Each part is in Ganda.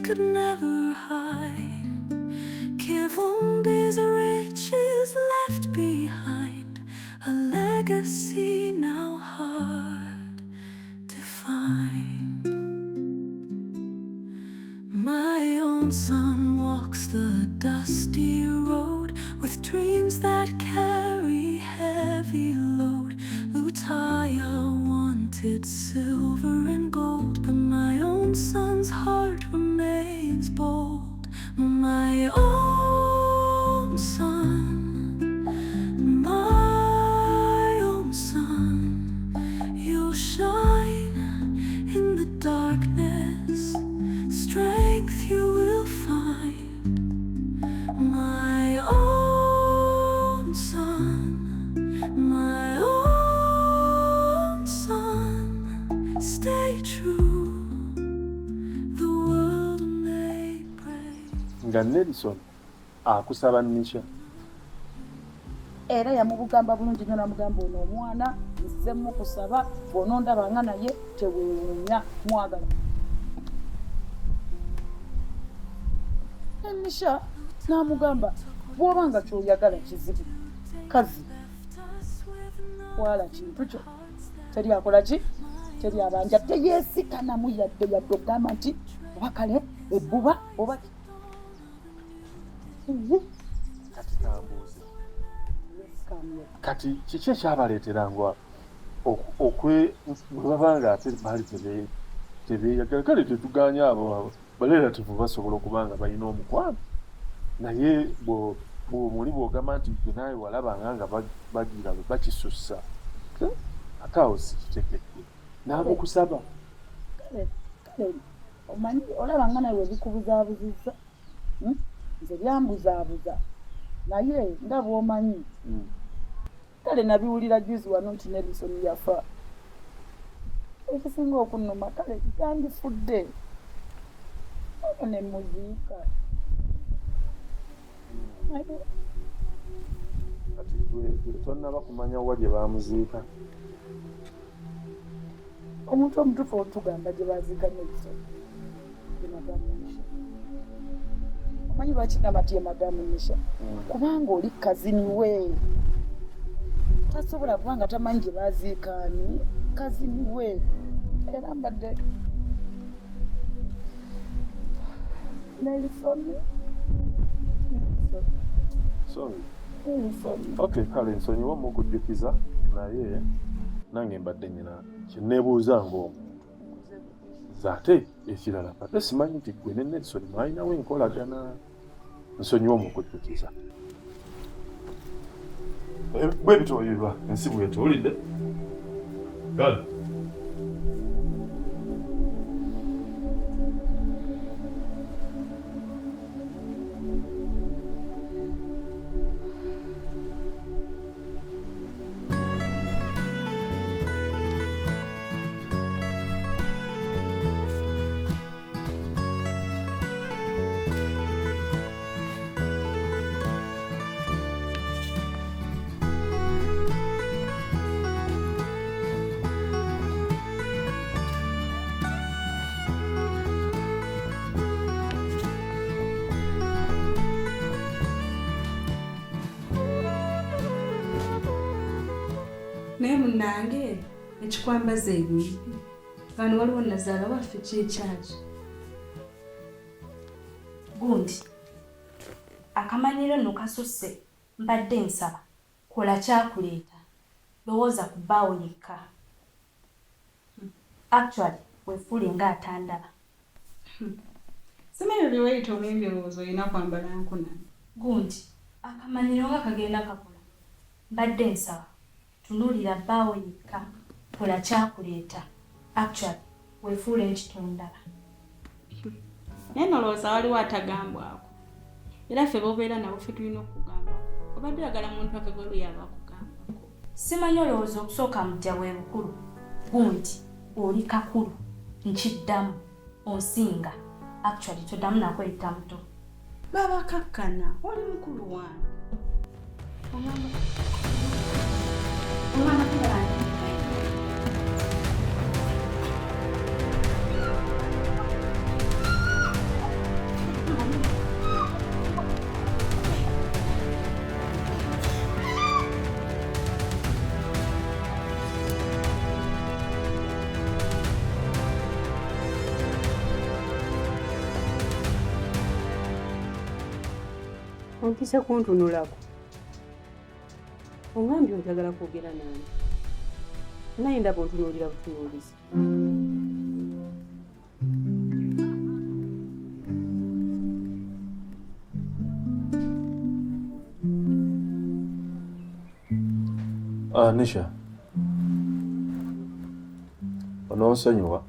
could never hide. Kivumbi's riches left behind, a legacy now hard to find. My own son walks the dusty road with dreams that carry heavy load. Lutaya wanted silver and gold, but my own son's heart remains bold. My own son, my own son, you'll shine in the darkness, strength you will find. My own son, my own son, stay true. The world may break. Nga Nelson akusaba Nisha. Era yamubugamba bulungi nnyo namugamba ono omwana nzize mukusaba bw'onondabanga naye teweewuunya mwagala. Nisha n'amugamba bw'oba nga ky'oyagala kizibu kazi wala kintu kyo teri akola ki teri abanja teyeesikanamu yadde yadde okugamba nti oba kale ebbuba oba Kati kambuuze, kati kiki ekyabaleetera nga bwe baba nga ate baali tebeeyagala? Kale tetuganya abo barelative basobola okuba nga balina omukwano, naye bw'omuli bw'ogamba nti gwe naawe walabanga nga bagira bakisussa, ate awo sikitegedde n'amukusaba. Kale kale omanyi olaba nga nawe bikubuzaabuzizza, nze byambuzaabuza naye nga bw'omanyi. Kale nabiwulira juzi wano nti Nelson yafa. Ekisinga okunnuma kale yandifudde ono ne muziika. Kati gwe tonnaba kumanya wa gye baamuziika? Omuntu omutuufu otugamba gye baziika Nelson ye Madamu Nisha. Omanyi lwaki ngamba nti ye Madamu Nisha? Kubanga oli kazini we, tasobola kubanga tamanyi gye baziika ani kazini we. Era mbadde Nelson, Sorry. Nelson. Okay, kale nsonyiwa mukujjukiza, naye nange mbadde nyina kye neebuuza ng'omuntu. Nze ate ekirala ate simanyi nti gwe ne Nelson mwalinawo enkolagana. Nsonyiwa omukujjukiza. Bwe bityo biba ensi bw'etuwulidde. Kale. Naye munnange ekikwambaza ebintu wano waliwo nazaala waffe kyekyaki. Gundi akamanyiro nno kasusse, mbadde nsaba kola kyakuleeta, lowooza ku bbaawo yekka. Actually weefuule ng'atandaba. Simanyi bye weeyita omuyimbi olowooza olina kwambala nkunamye. Gundi akamanyiro nga kagenda kakula, mbadde nsaba tunuulira bbaawo yekka, kola kyakuleeta. Actually weefuule nti tondaba. Naye nolowooza waliwo atagambwako, era ffe bobeera nabo ffe tulina okukugambako. Obadde oyagala muntu ave bweru yaba akugambako. Simanyi olowooza okusooka mujja bwe bukulu. Gundi oli kakulu, nkiddamu onsinga. Actually toddamu nakweyita muto. Babakakkana, oli mukulu wange. Omwana kulaba. Ompise kuntunulako. Ongambye oyagala kwogera nange. Naye ndaba ontunuulira butunuulizi. Nisha, onoonsonyiwa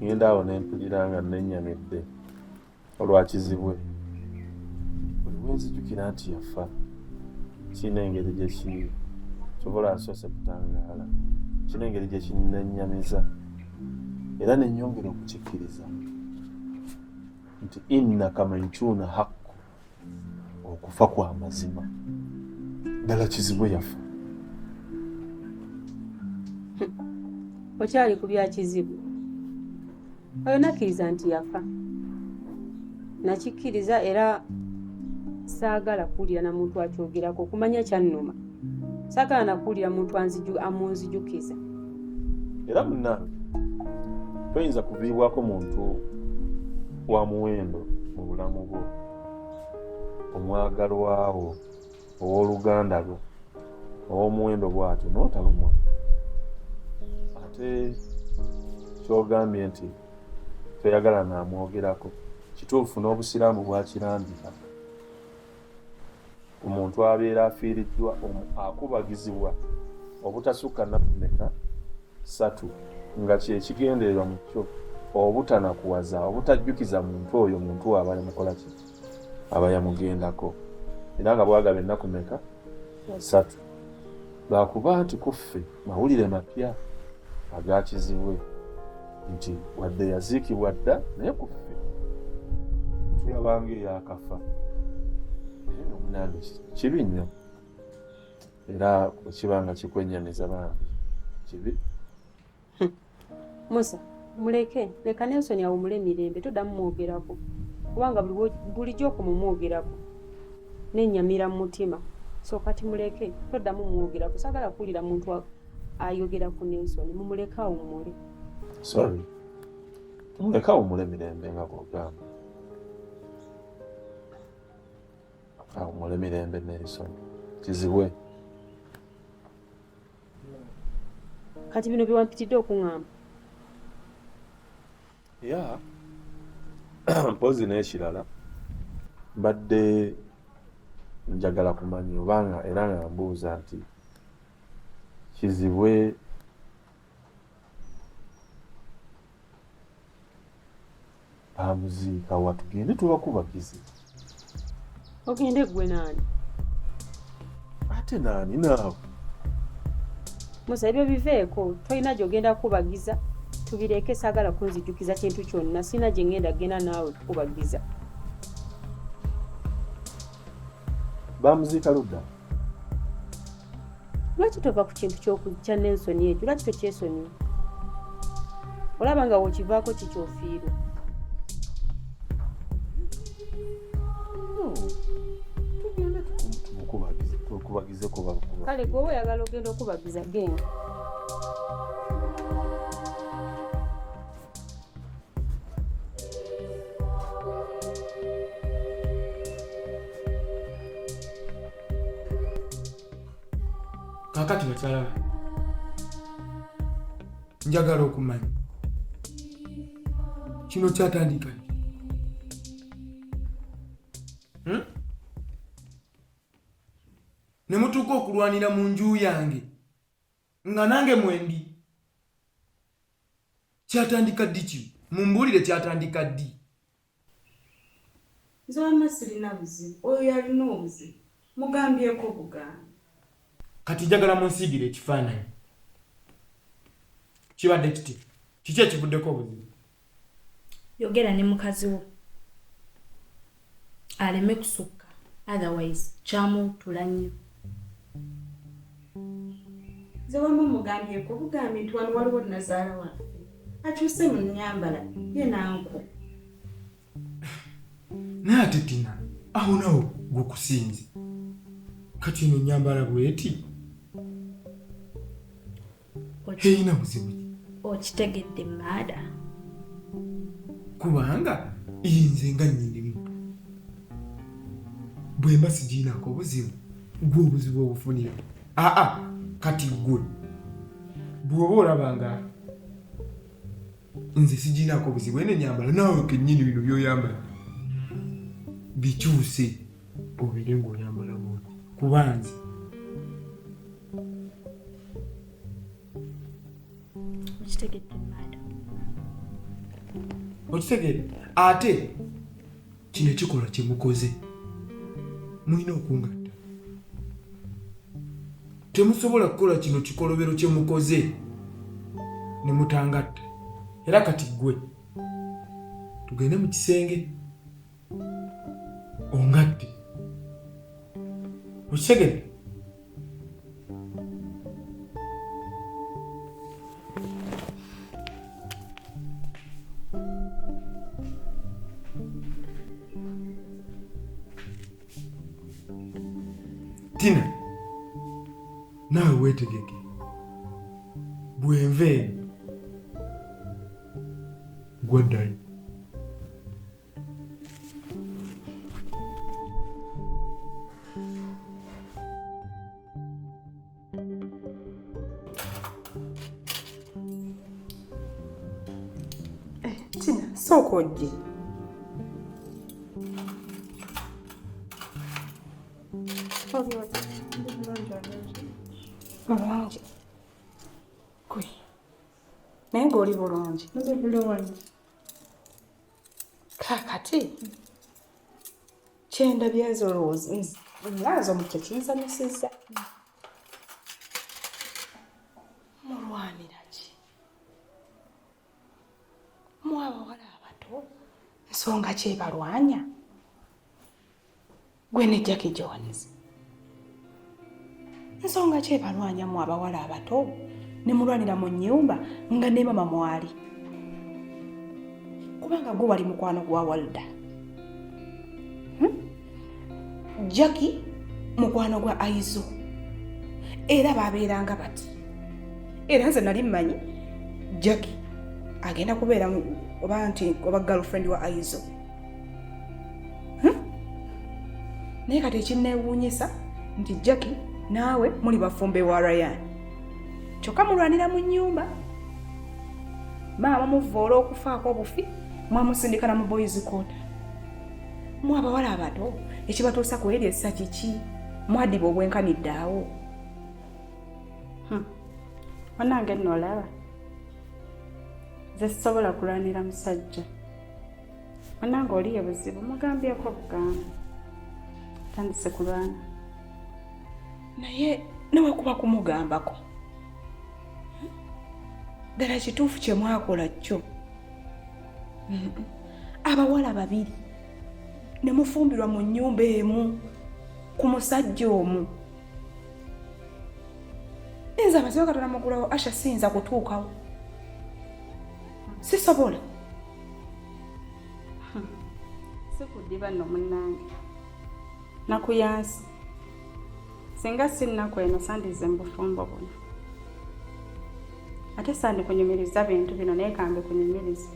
ngenda awo ne mpulira nga nennyamidde olwa Kizibwe. Buli lwe nzijukira nti yafa, kirina engeri gye kisobola nsoose kutangaala, kirina engeri gye kinnennyamiza era ne nnyongera okukikkiriza nti innaka mayituuna hakku, okufa kwa mazima. Ddala Kizibwe yafa. Okyali ku bya Kizibwe. Oyo nakkiriza nti yafa. Nakikkiriza era saagala kuwulira na muntu akyogerako, okumanya kyannuma. Saagala na kuwulira muntu amunzijukiza. Era munnange toyinza kuviibwako muntu wa muwendo mu bulamu bwo, omwagalwawo, owooluganda lwo, ow'omuwendo bw'atyo n'otalumwa. Ate ky'ogambye nti toyagala naamwogerako, kituufu n'Obusiraamu bwakirambika. Ku muntu abeera afiiriddwa akubagizibwa obutasukka nnaku mmeka? 3, nga kye kigendererwa mu kyo obutanakuwaza, obutajjukiza muntu oyo muntu we aba yamukola ki? Aba yamugendako. Era nga bwagaba ennaku mmeka? 3. Lwakuba nti ku ffe mawulire mapya aga Kizibwe nti wadde yaziikibwa dda, naye ku ffe tulaba ng'eyakafa. Naye nga munnange kibi nnyo, era bwe kiba nga kikwennyamiza bambi kibi. Musa, muleke, leka Nelson awumule mirembe, toddamu mwogerako, kubanga bulijjo okoma omwogerako nennyamira mu mutima. So kati muleke, toddamu mwogerako, saagala kuwulira muntu ayogera ku Nelson, mumuleke awummule. Sorry, tumuleke awummule mirembe nga bw'ogamba. Awummule mirembe Nelson Kizibwe. Kati bino bye wampitidde okuŋŋamba? Ya, mpozi n'ekirala mbadde njagala kumanya obanga era nga mbuuza nti Kizibwe bamuziika wa, tugende tubakubagize. Ogende gwe naani? Ate naani naawe? Musa, ebyo biveeko, tolina gy'ogenda kukubagiza, tubireke, saagala kunzijukiza kintu kyonna, sirina gye ŋŋenda genda naawe kukubagiza. Bamuziika ludda? Lwaki tova ku kintu kya Nelson ekyo? Lwaki tokyesonyiwa? Olaba nga w'okivaako kikyofiirwa. No, tugende tumukubagize, tukubagize kuba. Kale gwe oyagala ogenda okubagiza, genda. Kaakati bakyala bange, njagala okumanya kino kyatandika ddi? Ne mutuuka okulwanira mu nju yange nga nange mwendi. Kyatandika ddi kino? Mumbuulire, kyatandika ddi? Nze wamma sirina buzibu, oyo yalina obuzibu, mugambyeko bugambi. Kati njagala munsiigire ekifaananyi. Kibadde kiti? Kiki ekivuddeko obuzibu? Yogera ne mukazi wo aleme kusukka, otherwise kyamuwuttula nnyo. Nze wamma mugambyeko bugambi nti wano waliwo nnazaala waffe, akyuse mu nnyambala ye nanku. Naye ate Tina, awo nawo gukusinze. Kati eno nnyambala bweti erina buzibu ki? Okitegedde maada? Kubanga nze nga nnyinimu. Bwemba sigiinaako obuzibu, gwe obuzibu obufunira. Aa, kati gwe bw'oba olaba nga nze sigiinaako obuzibu, eno enyambala naawe kennyini bino by'oyambala bikyuse obeere ng'oyambala bwoti, kuba nze Okitegedde madam. Okitegedde? Ate kino ekikolwa kye mukoze mulina okungatta. Temusobola kukola kino kikolobero kye mukoze ne mutangatta. Era kati ggwe tugende mu kisenge ongatte. Okitegedde? Tina, naawe weetegeke bwenva eno gwaddayo. Tina, sooka ojje. Bulungi. Gwe. Naye ng'oli bulungi. Ndi bulungi. Kaakati kyendabye nze olowooza nga nze omuntu tekinsanyusizza. Mulwanira ki? Mwe abawala abato nsonga ki ebalwanya? Gwe ne Jackie Jones. Nsonga ki ebalwanya mwe abawala abato ne mulwanira mu nnyumba nga ne mama mwali? Kubanga gwe wali mukwano gwa Walda. Jackie mukwano gwa Aizo. Era babeeranga bati. Era nze nali mmanyi Jackie agenda kubeera oba nti oba girlfriend wa Aizo. Naye kati ekinneewuunyisa nti Jackie naawe muli bafumbo ewa Ryan. Kyokka mulwanira mu nnyumba. Maama muvvoola okufaako obufi, mwamusindika na mu boys quarter. Mwe abawala abato ekibatuusa ku eryo essa kiki? Mwadiba obwenkanidde awo. Bannange nno olaba nze sisobola kulwanira musajja. Bannange oli ye buzibu mugambyeko bugambi. Tandise kulwana. Naye nawe kuba kumugambako. Ddala kituufu kye mwakola kyo. Abawala babiri ne mufumbirwa mu nnyumba emu ku musajja omu. Nze amazima Katonda mugulawo Asha siyinza kutuukawo. Sisobola. Sikudiba nno munnange. Nakuyansi. Singa si nnaku eno sandize mu bufumbo buno. Ate sandikunyumiriza bintu bino naye kambe kunyumiriza.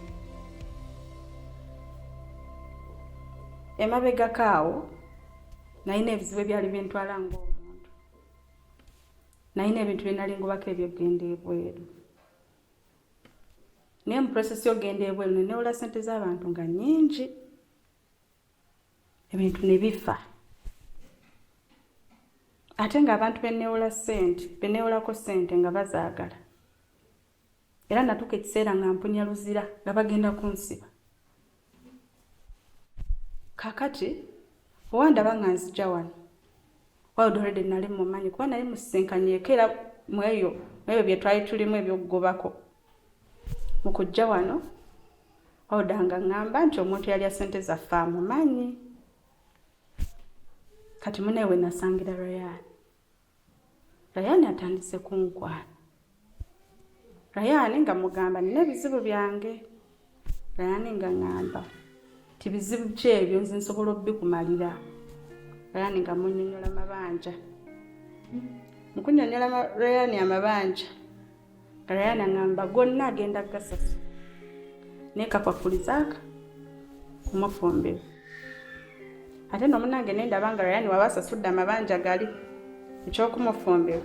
Emabegako awo nalina ebizibu ebyali bintwala ng'omuntu. Nalina ebintu bye nali ngobako eby'okugenda ebweru. Naye mu process y'okugenda ebweru ne neewola ssente z'abantu nga nnyingi. Ebintu ne bifa. Ate ng'abantu be neewola ssente, be neewolako ssente nga bazaagala. Era natuuka ekiseera nga mpunya luzira nga bagenda kunsiba. Kaakati owandaba nga nzija wano, Wild already nali mumanyi kuba nali musisinkanyeeko era mu eyo mu ebyo bye twali tulimu eby'okugobako. Mu kujja wano, Wild nga ŋŋamba nti omuntu eyalya ssente zaffe amumanyi. Kati munnaye we nasangira Ryan. Ryan atandise kunkwana. Ryan nga mugamba nina ebizibu byange. Ryan nga ŋŋamba nti bizibu ki ebyo nze nsobola obikumalira. Ryan nga munnyonnyola mabanja. Mu kunnyonnyola Ryan amabanja, nga Ryan aŋŋamba gonna agenda kugasasula. Naye kakwakuliza aka kumufumbira. Ate no munnange ne ndaba nga Ryan waba asasudde amabanja gali eky'okumufumbirwa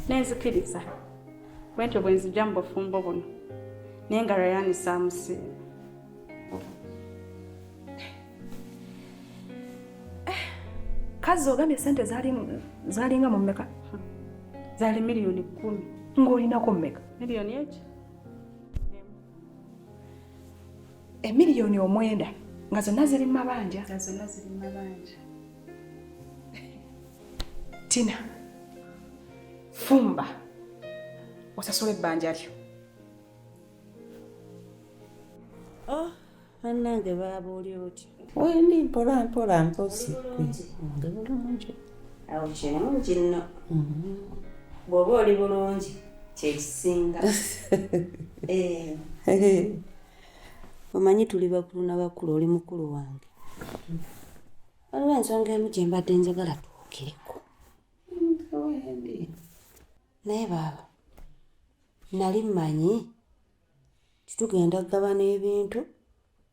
ne nzikiriza. Bwentyo bwe nzija mu bufumbo buno naye nga Ryan saamusiima. Kazzi ogambye sente zalinga mu mmeka? Zaali 10,000,000. Ng'olinako mmeka? Miliyoni eki? 9,000,000 nga zonna ziri mu mabanja. Nga zonna ziri mu mabanja. Tina, fumba osasule ebbanja lyo. Oh, bannange baaba oli otya? Wendi mpola mpola mpozi gwe. Ndi bulungi. Awo kirungi nno. Bw'oba oli bulungi kye kisinga. Eh. Omanyi tuli bakulu na bakulu, oli mukulu wange. Waliwo ensonga emu gye mbadde njagala twogereko. Naye baaba, nali mmanyi titugenda kugabana ebintu,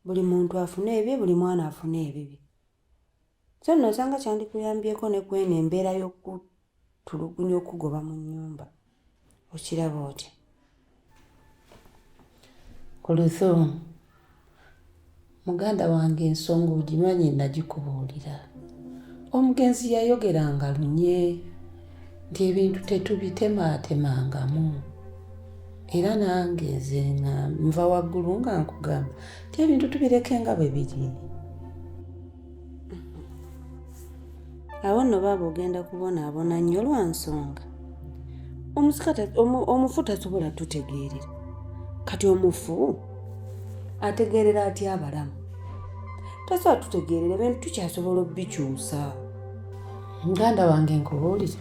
buli muntu afune ebye, buli mwana afune ebibye. So nno osanga kyandikuyambyeko ne kweno embeera y'okutulugunya okugoba mu nnyumba. Okiraba otya? Kuluthu, muganda wange ensonga ogimanyi nagikubuulira. Omugenzi yayogeranga lunye nti ebintu tetubitemaatemangamu. Era nange nze nga nva waggulu nga nkugamba nti ebintu tubireke nga bwe biri. Awo nno baaba ogenda kubonaabona nnyo lwa nsonga. Omufu tasobola tutegeerera. Kati omufu ategeerera atya abalamu? Tasobola tutegeerera, ebintu tukyasobola obikyusa. Muganda wange nkubuulire,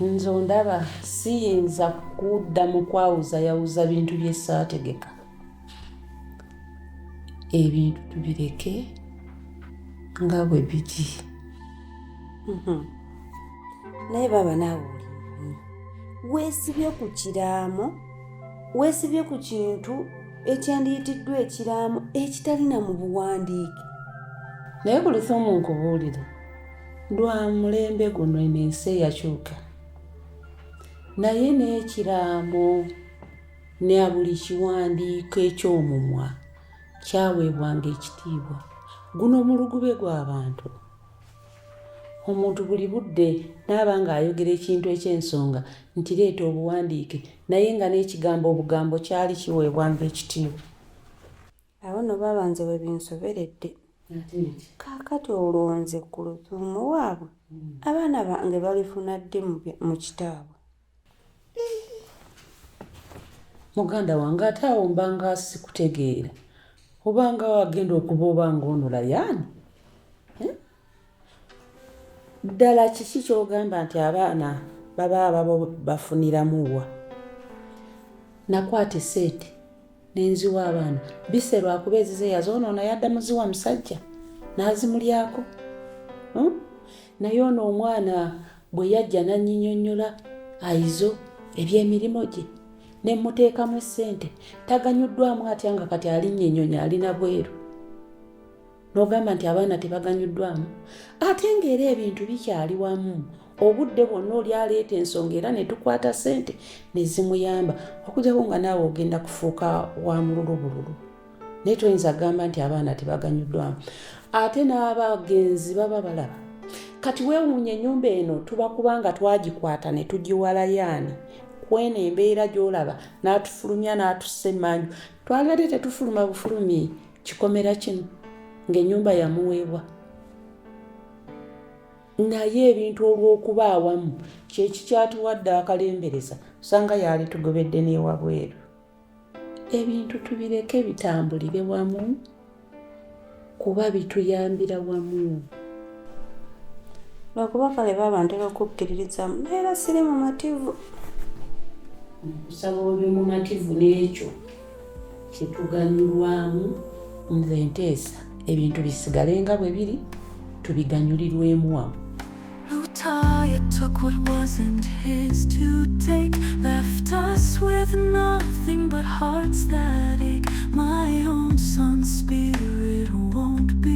nze ondaba siyinza kudda mu kwawuzayawuza bintu bye saategeka. Ebintu tubireke nga bwe biri. Naye baaba naawe oli munyi. Weesibye ku kiraamo, weesibye ku kintu ekyandiyitiddwa ekiraamo ekitalina mu buwandiike. Naye Kuluthumu nkubuulire, lwa mulembe guno eno ensi eyakyuka. Naye n'ekiraamo ne buli kiwandiiko eky'omumwa kyaweebwanga ekitiibwa. Guno mulugube gw'abantu. Omuntu buli budde n'aba ng'ayogera ekintu eky'ensonga nti leeta obuwandiike, naye nga n'ekigambo obugambo kyali kiweebwanga ekitiibwa. Awo nno baaba nze we binsoberedde. Kaakati olwo nze Kuluthumu waabwe abaana bange balifuna ddi mu kitaabwe? Muganda wange ate awo mbanga sikutegeera. Obanga wagenda okuba obanga ono Layani? Ddala kiki ky'ogamba nti abaana baba ababo bafuniramu wa? Nakwata essente ne nziwa abaana. Bise lwakuba ezize yazoonoona yadda muziwa musajja n'azimulyako. Naye ono omwana bwe yajja n'annyinyonnyola ayizo eby'emirimu gye ne mmuteekamu essente taganyuddwamu atya nga kati alinnya ennyonyi alina bweru. N'ogamba nti abaana tebaganyuddwamu. Ate ng'era ebintu bikyali wamu. Obudde bwonna oli aleeta ensonga era ne tukwata ssente ne zimuyamba. Okuggyako nga naawe ogenda kufuuka wa mululu bululu. Naye toyinza kugamba nti abaana tebaganyuddwamu. Ate n'abagenzi baba balaba. Kati weewuunye ennyumba eno tuba kubanga twagikwata ne tugiwa Layani. Kweno embeera gy'olaba n'atufulumya n'atussa emmanju. Twalibadde tetufuluma bufulumi kikomera kino ng'ennyumba yamuweebwa. Naye ebintu olw'okuba awamu kye kikyatuwadde akalembereza osanga yali tugobedde n'ewabweru. Ebintu tubireke bitambulire wamu kuba bituyambira wamu. Lwakuba kale baaba ntera okukkiririzaamu naye era siri mumativu. Nkusaba obe mumativu n'ekyo kye tuganyulwamu. Nze nteesa ebintu bisigale nga bwe biri tubiganyulirwemu wamu. Lutaya took what wasn't his to take, left us with nothing but hearts that ache. My own son's spirit won't be